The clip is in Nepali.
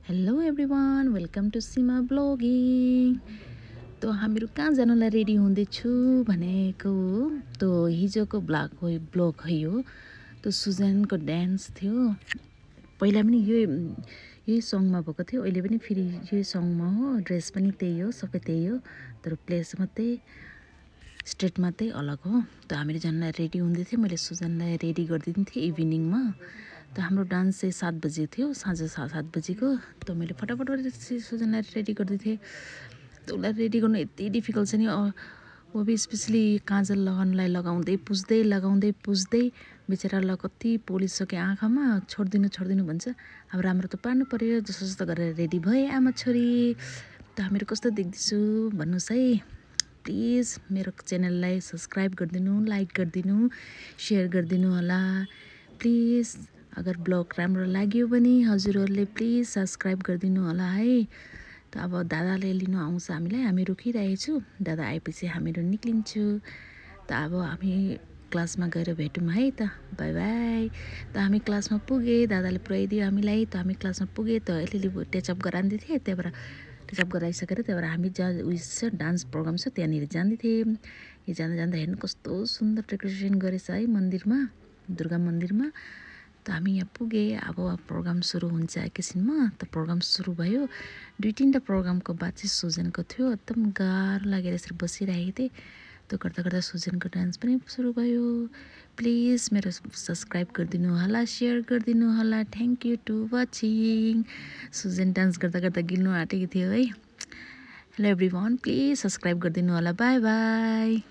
Hello everyone, welcome to Seema ब्लगिङ। तो हामीहरू कहाँ जानलाई रेडी हुँदैछु भनेको तो हिजोको ब्लग हो यो। तो सुजनको डान्स थियो। पहिला पनि यही सङमा भएको थियो, अहिले पनि फेरि यही सङमा हो। ड्रेस पनि त्यही हो, सबै त्यही हो, तर प्लेस मात्रै स्टेट मात्रै अलग हो। त हामीहरू जानलाई रेडी हुँदै थियो। मैले सुजनलाई रेडी गरिदिन्थेँ इभिनिङमा। त हाम्रो डान्स चाहिँ 7 बजी थियो, साँझ 7 बजीको। त मैले फटाफट सुजनलाई रेडी गरिदिन्थेँ। त उसलाई रेडी गर्नु यति डिफिकल्ट छ नि। वो भी स्पेसली काजल लगाउँदै पुज्दै बेचारालाई कति पोलिसक्यो आँखामा। छोडिदिनु भन्छ। अब राम्रो त पार्नु पऱ्यो। जस्तो गरेर रेडी भए आमा छोरी। त हामीहरू कस्तो देख्दैछु भन्नुहोस् है। प्लिज मेरो च्यानललाई सब्सक्राइब गरिदिनु, लाइक गरिदिनु, सेयर गरिदिनु होला प्लिज। अगर ब्लग राम्रो लाग्यो भने हजुरहरूले प्लिज सब्सक्राइब गरिदिनु होला है। त अब दादाले लिनु आउँछ हामीलाई, हामी रोकिरहेछु। दादा आएपछि हामीहरू निक्लिन्छु। त अब हामी क्लासमा गएर भेटौँ है त। By by. त हामी क्लासमा पुगे, दादाले पुऱ्याइदियो हामीलाई। त हामी क्लासमा पुगे त अलिअलि टचअप गराउँदै थिएँ। त्यहाँबाट टचअप गराइसकेर त्यहाँबाट हामी जहाँ उयो छ डान्स प्रोग्राम छ त्यहाँनिर जाँदै थियौँ। यो जाँदा हेर्नु कस्तो सुन्दर डेकोरेसन गरेछ है मन्दिरमा, दुर्गा मन्दिरमा। त हामी यहाँ पुगे। अब प्रोग्राम सुरु हुन्छ एकैछिनमा। त प्रोग्राम सुरु भयो। 2-3टा प्रोग्रामको बाद चाहिँ सुजनको थियो। एकदम गाह्रो लागेर यसरी बसिरहेको थिएँ। त्यो गर्दा सुजनको डान्स पनि सुरु भयो। प्लिज मेरो सब्सक्राइब गरिदिनु होला, सेयर गरिदिनु होला। Thank you to watching. Sujan dance गर्दा गिल्नु आँटेको थियो है। हेलो एभ्रिवान, प्लिज सब्सक्राइब गरिदिनु होला। By by.